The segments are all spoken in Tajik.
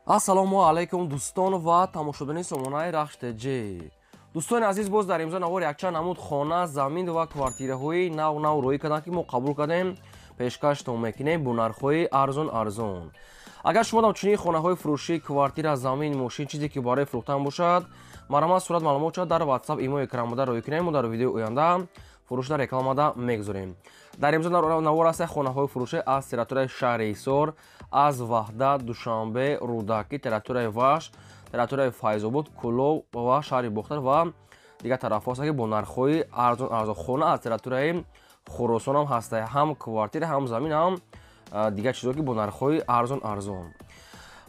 Ассалому алайкум, дӯстон ва тамошобинони сомонаи Рахш ТЖ. Дӯстони азиз, боз дар имзо навор якчанд намуд хона, замин ва квартираҳои нав нав рӯӣ карданд, ки мо қабул кардем, пешкаштон мекунем бо нархҳои арзон арзон. Агар шумо дам чунин хонаҳои фурӯшӣ, квартира, замин, мошин, чизе ки барои фурӯхтан бошад, марҳамат, сурат, маълумот шад дар WhatsApp, имо, экранбуда рӯй кунем, мо дар видеои оянда фурӯш дар рекламада мегузорем. Дар имзо навор аст хонаҳои фурӯшӣ аз территорияи шаҳри Ҳисор, аз Ваҳдат, Душанбе, Рӯдакӣ, территорияи Вахш, территорияи Файзобод, Кӯлоб ва шаҳри Бохтар ва дигар тарафҳо аст, ки бо нархҳои арзон арзон. Хона аз территорияи Хуросон ҳам ҳаста, ҳам квартира, ҳам замин, ҳам дигар чизҳо, ки бо нархҳои арзон арзон.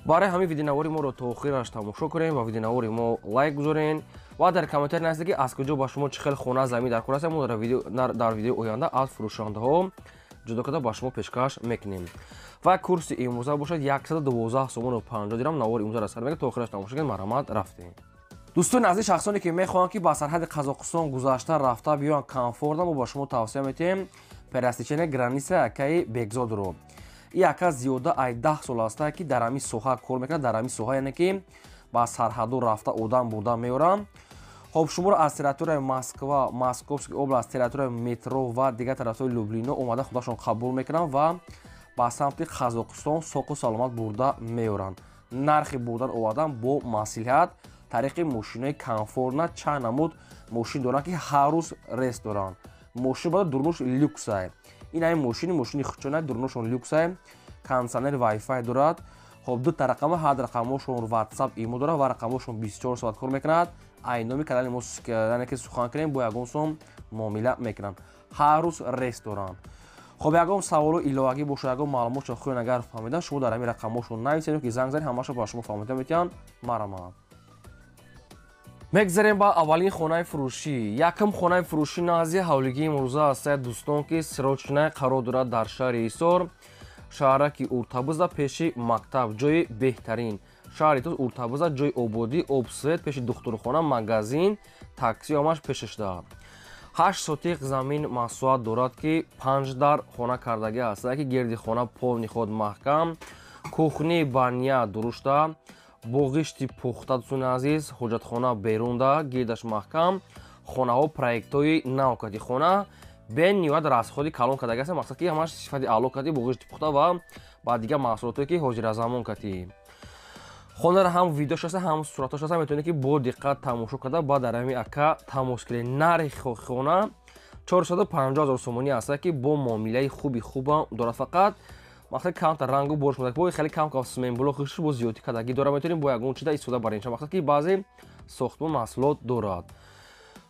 Барои ҳамин видеонавори моро то охираш тамошо кунем ва видеонавори мо лайк гузорен ва дар комментарий нависед, ки аз куҷо ба шумо чӣ хел хона, замин дар кор аст. Мо дар видеои оянда аз фурӯшандаҳо ҷудо карда ба шумо пешкаш мекунем. Ва курси имрӯза бошад 112 сомону 50 дирам. Навори имрӯза сар мекунем, то охираш тамошо кунед. Марҳамат, рафтем. Дӯстони азиз, шахсоне ки мехоҳанд, ки ба сарҳади Қазоқистон гузашта рафта биёянд комфортно, мо ба шумо тавсия метиҳем пересечения граница акаи Бекзодро. И ака зиёда ай 10 сол аста, ки дар ҳамин соҳа кор мекунад, дар ҳамин соҳа, яъне ки ба сарҳаду рафта одам бурда меоранд. Хоб, шуморо аз территорияи Москва, Московский област, территорияи метро ва дигар тарафҳои Люблино омада худашон қабул мекунанд ва ба самти Қазоқистон соқу саломат бурда меоранд. Нархи бурдан овардан бо маслиҳат, тариқи мошинои комфортно. Чанд намуд мошин доранд, ки ҳар рӯз рейс доранд. Мошин бада дурнуш люксай. Ин ҳамин мошини хучона, дурнушон люксай, кондитсионер, вайфай дорад. Хоб, дута рақама, ҳар рақамошон WhatsApp, имо дорад ва рақамошон 24 соат кор мекунад. Ай номи канали мо, яъне ки сухан кунем, бо ягон сом муомила мекунанд. Ҳар рӯз рейс доранд. Хоб, ягон саволу иловагӣ бошад, ягон маълумотшо хоҳед агар фаҳмидан, шумо дар ҳамин рақамошон нависед ки занг занед, ҳамаашо ба шумо фаҳмида метиҳанд. Марҳамат, мегзарем ба аввалин хонаи фурӯшӣ. Якум хонаи фурӯшӣ назди ҳавлигии имрӯза ҳастад, дӯстон, ки срочная қарор дорад дар шаҳри Ҳисор, шаҳраки Уртабуза, пеши мактаб, ҷои беҳтарин шаҳри Тус Уртабуза, ҷои ободӣ, об, свет, пеши духтурхона, магазин, такси ҳамаш пешашда. 8 сотиқ замин масоҳат дорад, ки панҷ дар хона кардагӣ ҳастад, ки гирди хона полный худ маҳкам, кухни, баня дурушта, боғишти пухта. Дӯстони азиз, ҳоҷатхона берунда, гирдаш маҳкам. Хонаҳо проектҳои нав кади, хона бениҳоят расходи калон кардаги аст, мақсад ки ҳамаш сифати аъло кади, боғишти пухта ва ба дигар маҳсулотое, ки ҳозиразамон кати. Хонаро ҳам видеош аста, ҳам суратош аста, метавонед, ки бо диққат тамошо карда, баъд дар ҳамин ака тамос кунед. Нархи хона 450 ҳазор сомонӣ аста, ки бо муомилаи хуби хубам дорад. Фақат мақсад камтар рангу борш муда, бо хеле кам кам цементблок ш бо зиёдӣ кардагӣ дорад, метавонем бо ягон чиза истифода барем, мақсад ки баъзе сохтмон маҳсулот дорад.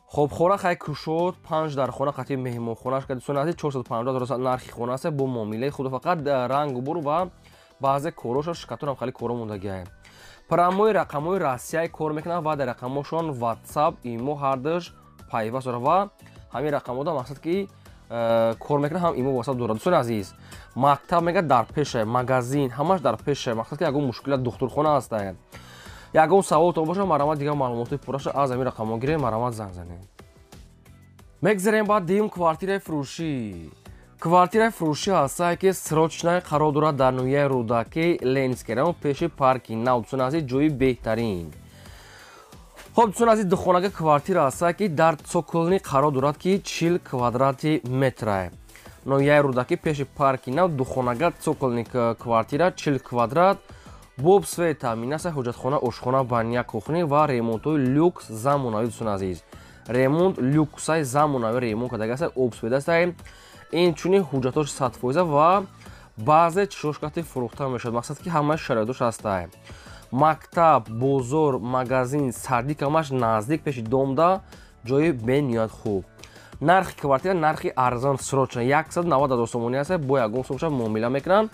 Хоб, хона хай кушод, панҷ дар хона қатъи меҳмонхонаш. Дӯстони азиз, 450 ҳазор нархи хона аст, бо муомилаи худ, фақат рангу бур ва баъзе короша шикатонам хеле коро мондагиа. Прямой рақамҳои Россияй кор мекунанд ва дар рақамҳошон WhatsApp, имо ҳардуш пайваст дорад ва ҳамин рақамҳода мақсад ки кор мекунад, ҳам имо, WhatsApp дорад. Дӯстони азиз, мактаб мега дар пеша, магазин ҳамаш дар пеша, мақсад ки ягон мушкилат, духтурхона ҳаста. Ягон саволтон бошад, марҳамат, дигар маълумоти пурраша аз ҳамин рақамҳо гирем, марҳамат, занг занем. Мегзарем ба дуюм квартираи фурӯшӣ. Квартираи фурӯшӣ ҳастае, ки срочная қарор дорад дар ноҳияи Рӯдакӣ, Ленинский район, пеши парки нав. Дӯстони азиз, ҷои беҳтарин. Хоб, дӯстони азиз, духонага квартира ҳастае, ки дар цокольный қарор дорад, ки 40 квадрати метрае. Ноҳияи Рӯдакӣ, пеши парки нав, духонага цокольный квартира, 40 квадрат, бо свет таъмин аст, ҳоҷатхона, ошхона, баня, кухня ва ремонтҳои люкс, замонавӣ. Дӯстони азиз, ремонт люксай, замонавӣ ремонт кардаги аст, об, свет астае, инчунин ҳуҷҷатош 100% ва баъзе чишошкати фурӯхта мешавад, мақсад ки ҳамаи шароитош ҳастае. Мактаб, бозор, магазин, садик ҳамаш наздик, пеши домда, ҷои бениҳоят хуб. Нархи квартира нархи арзон, срочно 190 ҳазор сомонӣ аст, бо ягон сомша муомила мекунанд.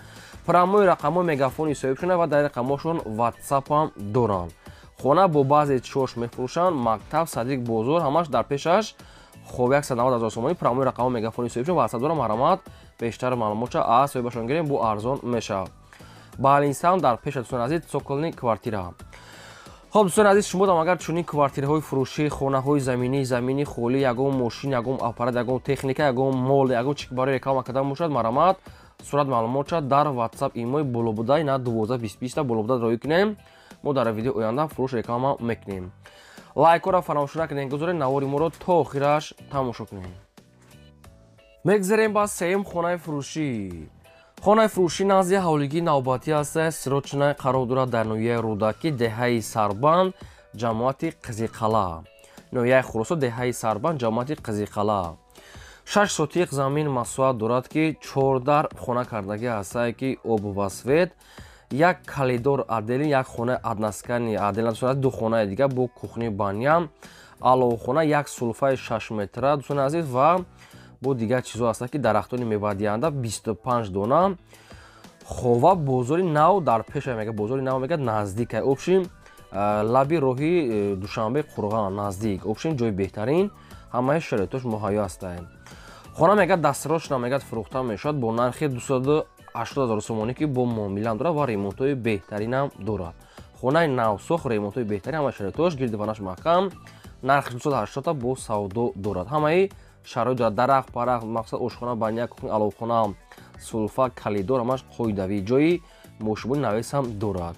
Прямой рақамҳои мегафони соҳибшона ва дар рақамҳошон ватсапам доранд. Хона бо баъзе чош мефурӯшанд. Мактаб, садик, бозор ҳамаш дар пешаш. Хоб, 190 ҳазор сомонӣ, прямой рақамҳо мегафони соҳибшон, ватсап дорам. Марҳамат, бештар маълумотша аз соҳибашон гирем, бо арзон мешавад. Балинсам дар пеша, дӯстони азиз, цокольный квартира. Хоб, дӯстони азиз, шумо дам агар чунин квартираҳои фурӯшӣ, хонаҳои заминӣ, замини холӣ, ягон мошин, ягон аппарат, ягон техника, ягон мол, ягон чи барои реклама кардан бошад, марҳамат. Сурат маълумотша дар WhatsApp имои болобудай на 12 20 болобуда роӣ кунем. Мо дар видео оянда фурӯш реклама мекунем. Лайкҳоро фаромӯш накунед, гузоред навори моро то охираш тамошо кунед. Мегзарем ба сеюм хонаи фурӯшӣ. Хонаи фурӯшӣ назди ҳавлигии навбатӣ аст, сирочина қарор дорад дар ноҳияи Рӯдакӣ, деҳаи Сарбанд, ҷамоати Қизиқала. Ноҳияи Хуросон, деҳаи Сарбанд, ҷамоати Қизиқала. 6 сотиқ замин масоҳат дорад, ки 4 дар хона кардагӣ ҳастае, ки об ва свет, як калидор отдельный, як хонаи односкатный отдельно, ду хонаи дига бо кухни, баня, аловхона, як сулфаи 6 метра, дӯстони азиз, ва бо дигар чизҳо ҳастанд, ки дарахтони мевадиҳанда 25 дона. Хова бозори нав дар пеша мега, бозори нав мега наздик. Общем, лаби роҳи Душанбе Қурған наздик. Общем, ҷои беҳтарин, ҳамаи шароитош муҳайё ҳастанд. Хона мега дастрочно мега фурӯхта мешавад бо нархи 280 ҳазор сомонӣ, ки бо муомилаам дорад ва ремонтҳои беҳтаринам дорад. Хонаи навсох, ремонтҳои беҳтарин, ҳамаи шароитош, гирди ванаш маҳкам, нархи 280 бо савдо дорад. Ҳамаи шароит дорад, дарахт, парахт, мақсад ошхона, баня, кухня, аловхона, сулфа, калидор, ҳамаш қоидавӣ, ҷои мошинбони навес ҳам дорад.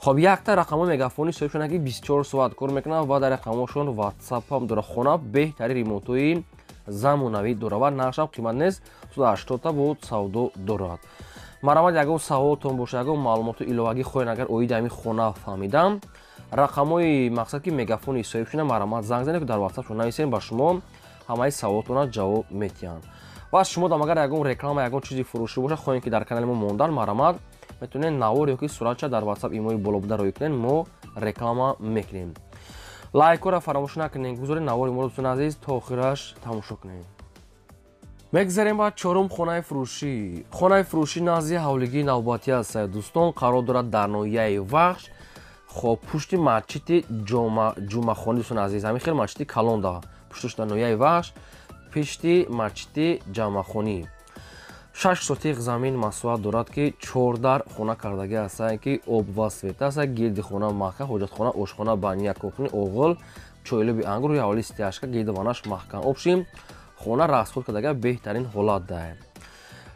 Хоб, якта рақамҳои мегафони соҳибшона, ки 24 соат кор мекунад ва дар рақамҳошон WhatsApp ҳам дорад. Хона беҳтарин, ремонтҳои замонавӣ дорад ва нархшам қимат нест, 280 бо савдо дорад. Марҳамат, ягон саволтон бошад, ягон маълумоти иловагӣ хоҳед, агар оиди ҳамин хона фаҳмидам, рақамҳои мақсад ки мегафони соҳибшона, марҳамат, занг занед, дар WhatsApp нависем, ба шумо ҳамаи саволотона ҷавоб метиҳанд. Ва шумо дам агар ягон реклама, ягон чизи фурӯшӣ бошад, хоҳем ки дар канали мо мондан, марҳамат, метавонед навор ё ки суратча дар WhatsApp имои боло буда роӣ кунед, мо реклама мекунем. Лайкҳоро фаромӯш накунед, гузоред навори моро, дӯстони азиз, то охираш тамошо кунед. Мегзарем ба чорум хонаи фурӯшӣ. Хонаи фурӯшӣ назди ҳавлигии навбатӣ аст, дӯстон, қарор дорад дар ноҳияи Вахш, хоб, пушти масҷиди Ҷумъахонӣ, дӯстони азиз, ҳамин хел масҷиди калон да пушташ, дар ноҳияи Вахш, пишти масҷиди Ҷамъахонӣ. 6 сотиқ замин масоҳат дорад, ки 4 дар хона кардагӣ ҳастанд, ки об ва свет аст, гирди хона маҳкам, ҳоҷатхона, ошхона, баня, кухня, оғил, чойлуби ангур, ҳавли стяжка, гирди ванаш маҳкам. Общем, хона расход кардага беҳтарин ҳолат дае.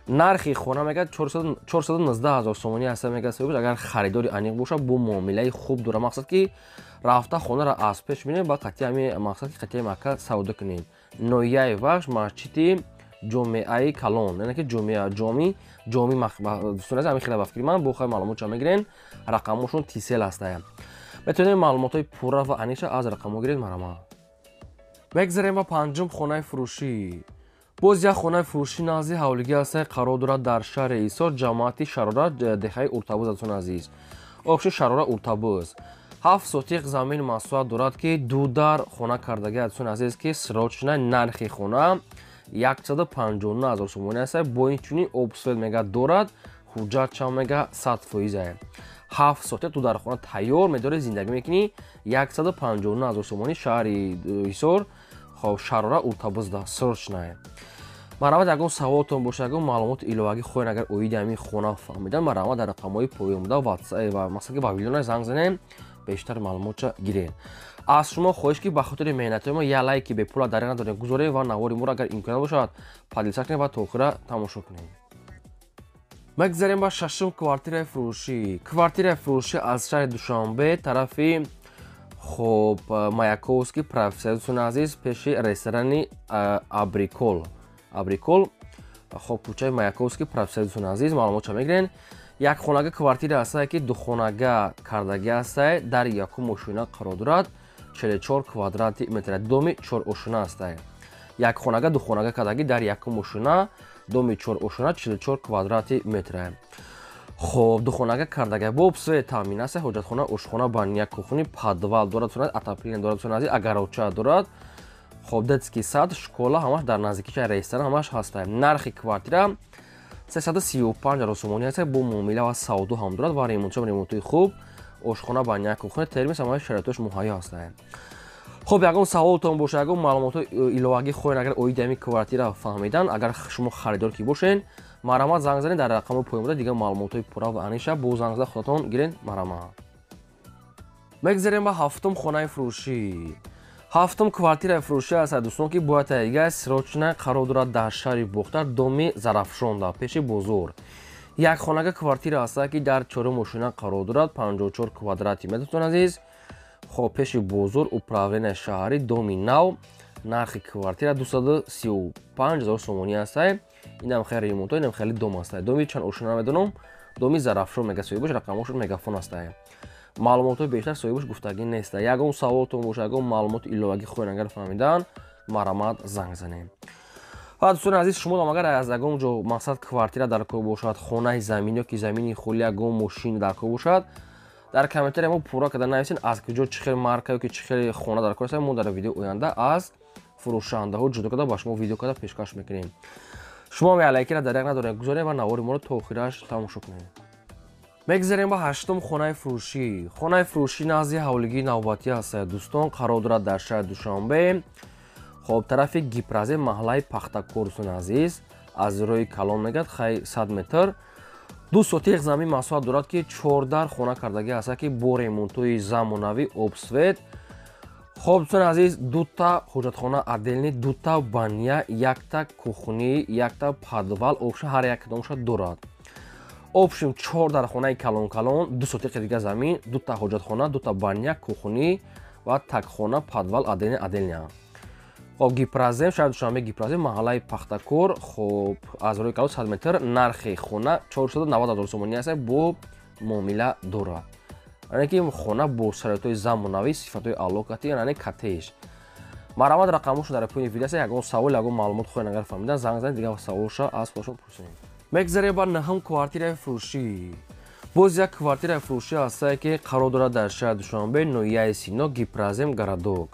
Нархи хона мега 419 ҳазор сомонӣ аст, мега соҳиб, агар харидори аниқ бошад, бо муомилаи хуб дорад. Мақсад ки рафта хонаро аз пеш бинем ба қатъи ҳами мақсад ки қатъи мака савдо кунем. Ноҳияи Вахш, масҷиди ҷомеаи калон, яъне ки ҷомеа, ҷоми, ҷоми, дӯстони азиз, ҳамин хела ба фикри ман, бо хай маълумот ча мегирен, рақамҳошон Tcell ҳастая. Метавонед маълумотҳои пурра ва аниқша аз рақамҳо гиред, марҳамат. Мегзарем ба панҷум хонаи фурӯшӣ. Боз як хонаи фурӯшӣ назди ҳавлигӣ ҳастае, қарор дорад дар шаҳри Ҳисор, ҷамоати Шарора, деҳаи Уртабуз, дӯстони азиз. Общем, Шарора, Уртабуз. 7 сотиқ замин масоҳат дорад, ки ду дар хона кардагӣ, дӯстони азиз, ки срочно нархи хона 159 ҳазор сомонӣ аст, бо инчунин об, свет мега дорад, ҳуҷҷат чанд мега 100%. 7 сотиқ, ду дар хона тайёр, медорӣ, зиндагӣ мекунӣ, 159 ҳазор сомонӣ, шаҳри Ҳисор, хоб, Шарора, Уртабузда, срочно. Марҳамат, ягон саволтон бошад, ягон маълумоти иловагӣ хоҳед, агар оиди ҳамин хона фаҳмидан, марҳамат, дар рақамҳои поён буда WhatsApp ва мақсад ки ба вилона занг занем, бештар маълумотча гиред. Аз шумо хоҳиш, ки ба хотири меҳнатҳои мо як лайки бепула дарӣ надорем, гузоред ва навори моро, агар имконият бошад, поделиться кунед ва то охира тамошо кунед. Мегзарем ба шашум квартираи фурӯшӣ. Квартираи фурӯшӣ аз шаҳри Душанбе, тарафи, хоб, Маяковский, профсоюз, дӯстони азиз, пеши ресторани Абрикол, Абрикол, хоб, кӯчаи Маяковский, профсоюз, дӯстони азиз, маълумотча мегирен. Як хонага квартира ҳастае, ки духонага кардагӣ ҳастае, дар якум ошёна қарор дорад, 44 квадрати метр, доми чор ошёна ҳастае. Як хонага духонага кардагӣ дар якум ошёна, доми чор ошёна, 44 квадрати метр. Хоб, духонага кардага, бо об, свет таъмин аст, ҳоҷатхона, ошхона, баня, кухня, подвал дорад, отопление дорад, огородча дорад. Хоб, детский сад, школа ҳамаш дар наздикиша, ресторан ҳамаш ҳастае. Нархи квартира 335 ҳазор сомонӣ аст, бо муомила ва савдо ҳам дорад ва ремонтшам ремонтҳои хуб, ошхона, баня, кухня, термос, ҳамаи шароитош муҳайё ҳастае. Хоб, ягон саволтон бошад, ягон маълумотҳои иловагӣ хоҳед, агар оиди ҳамин квартира фаҳмидан, агар шумо харидор ки бошед, марҳамат, занг занед дар рақамҳои поён буда, дигар маълумотҳои пурра ва аниша бо занг зада худатон гиред, марҳамат. Мегзарем ба ҳафтум хонаи фурӯшӣ. Ҳафтум квартираи фурӯшӣ аст, дӯстон, ки бояд таҳига срочно қарор дорад дар шаҳри Бохтар, доми Зарафшонда, пеши бозор. Як хонага квартира аст, ки дар чорум мошина қарор дорад, 54 квадрати метр, дӯстон азиз. Хоб, пеши бозор, управления шаҳрӣ, доми нав. Нархи квартира 235 000 сомонӣ аст. Инам хеле ремонто, инам хеле дом аст. Доми чанд ошина намедонам, доми Зарафшон мега соҳибаш, рақамошон мегафон аст. Маълумотҳои бештар соҳибаш гуфтагӣ нест. Ягон саволтон боша, ягон маълумоти иловагӣ хоҳед агар фаҳмидан, марҳамат, занг занед. Ва дӯстони азиз, шумо агар аз ягон ҷо мақсад квартира дар кор бошад, хонаи замин ё ки замини холӣ, ягон мошин дар кор бошад, дар комментария мо пурра карда нависен, аз куҷо, чӣ хел марка ё ки чӣ хел хона дар кор аст. Мо дар видеои оянда аз фурӯшандаҳо ҷудо карда ба шумо видео карда пешкаш мекунем. Шумо ҳам лайкира дар як надоред, гузоред ва навори моро то охираш тамошо кунед. Мегзарем ба ҳаштум хонаи фурӯшӣ. Хонаи фурӯшӣ назди ҳавлигии навбатӣ аст, дӯстон, қарор дорад дар шаҳри Душанбе. Хоб, тарафи Гипразе, маҳаллаи Пахтакор, дӯстони азиз, аз роҳи калон мегад, хай 100 метр. 2 сотиқ замин масоҳат дорад, ки 14 хона кардагӣ аст, ки бо ремонтҳои замонавӣ, обсвет. Хоб, дӯстони азиз, дута ҳоҷатхона отдельный, дута баня, якта кухни, якта подвал, обша ҳар як кадомша дорад. Общем, 4 дар хонаи калон-калон, 2 сотиқи дига замин, дута ҳоҷатхона, дута баня, кухни ва такхона, подвал отдельный отдельный. Хоб, Гипразем, шаҳри Душанбе, Гипразем, маҳаллаи Пахтакор. Хоб, аз роҳи калон 100 метр, нархи хона 490 000 сомонӣ аст, бо муомила дорад. Яъне ки хона бо шароитҳои замонавӣ, сифатҳои аъло кати, яъне коттедж. Марҳамат, рақамошон дар поёни видео аст. Ягон савол, ягон маълумот хоҳед агар фаҳмидан, занг занед, дигар саволша аз худашон пурсед. Мегзарем ба наҳум квартираи фурӯшӣ. Боз як квартираи фурӯшӣ аст, ки қарор дорад дар шаҳри Душанбе, ноҳияи Сино, Гипразем, городок.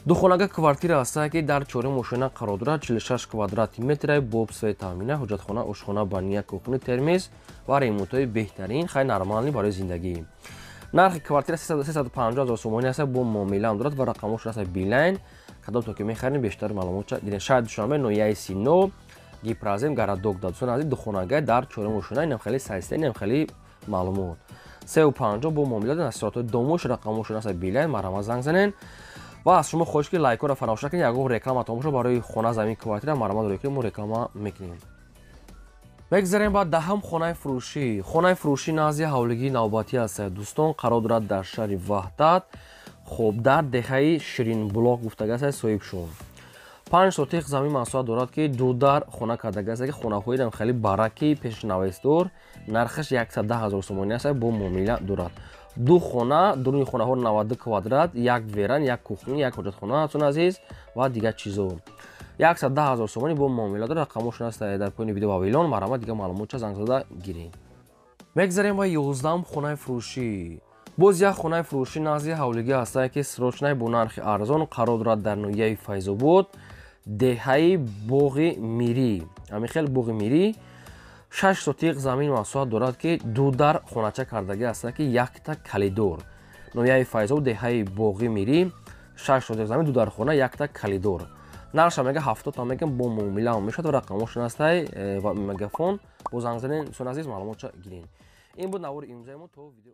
Духонага квартира аст, ки дар чорум мошина қарор дорад, 46 квадрати метр, бо обсвет таъмина, ҳоҷатхона, ошхона, баня, кухни, термес ва ремонтҳои беҳтарин, хай нормальный барои зиндагӣ. Нархи квартира 350 000 сомонӣ аст, бо муомила ҳам дорад ва рақамошон аст Билайн. Кадомто ки мехарем, бештар маълумотша гирен. Шаҳри Душанбе, ноҳияи Сино, Гипразем, городок. Дӯстони азиз, духонага дар чорум мошина, инам хеле сайста, инам хеле маълумот. 350 бо муомила дорад, сиратҳои домош, рақамошон аст Билайн, марҳамат, занг занен. Ва аз шумо хоҳиш ки лайкҳоро фаромӯш накунед. Ягон реклама тамошо барои хона, замин, квартира, марҳамат, рӯй кунед, мо реклама мекунем. Мегзарем ба даҳум хонаи фурӯшӣ. Хонаи фурӯшӣ назди ҳавлигии навбатӣ аст, дӯстон, қарор дорад дар шаҳри Ваҳдат. Хоб, дар деҳаи Ширинбулоқ гуфтага аст соҳибшон. 5 сотиқ замин масоҳат дорад, ки ду дар хона кардаги аст, ки хонаҳои хеле бараки пеши навестор, нархаш 110 000 сомонӣ аст, бо муомила дорад. Ду хона, дуруни хонаҳо 92 квадрат, як веран, як кухни, як ҳоҷатхона, дӯстони азиз, ва дигар чизо. 110 000 сомонӣ бо муомила дорад, рақамошон аст дар поёни видео ва вилон, марҳамат, дигар маълумотча занг зада гиред. Мегзарем ба 11-ум хонаи фурӯшӣ. Боз як хонаи фурӯшӣ назди ҳавлигӣ аст, ки срочный бо нархи арзон қарор дорад дар ноҳияи Файзобод, деҳаи Боғи Мирӣ. Ҳамин хел Боғи Мирӣ, 6 сотиқ замин масоҳат дорад, ки ду дар хонача кардагӣ аст, ки якта калидор. Ноҳияи Файзобод, деҳаи Боғи Мирӣ, 6 сотиқ замин, ду дар хона, якта калидор. Нархша мега 70 та мегам, бо муомила ҳам мешавад ва рақамошон ҳастай ва мегафон, бо занг занен, дӯстони азиз, маълумотша гирен. Ин буд навори имрӯзаи мо, то видео.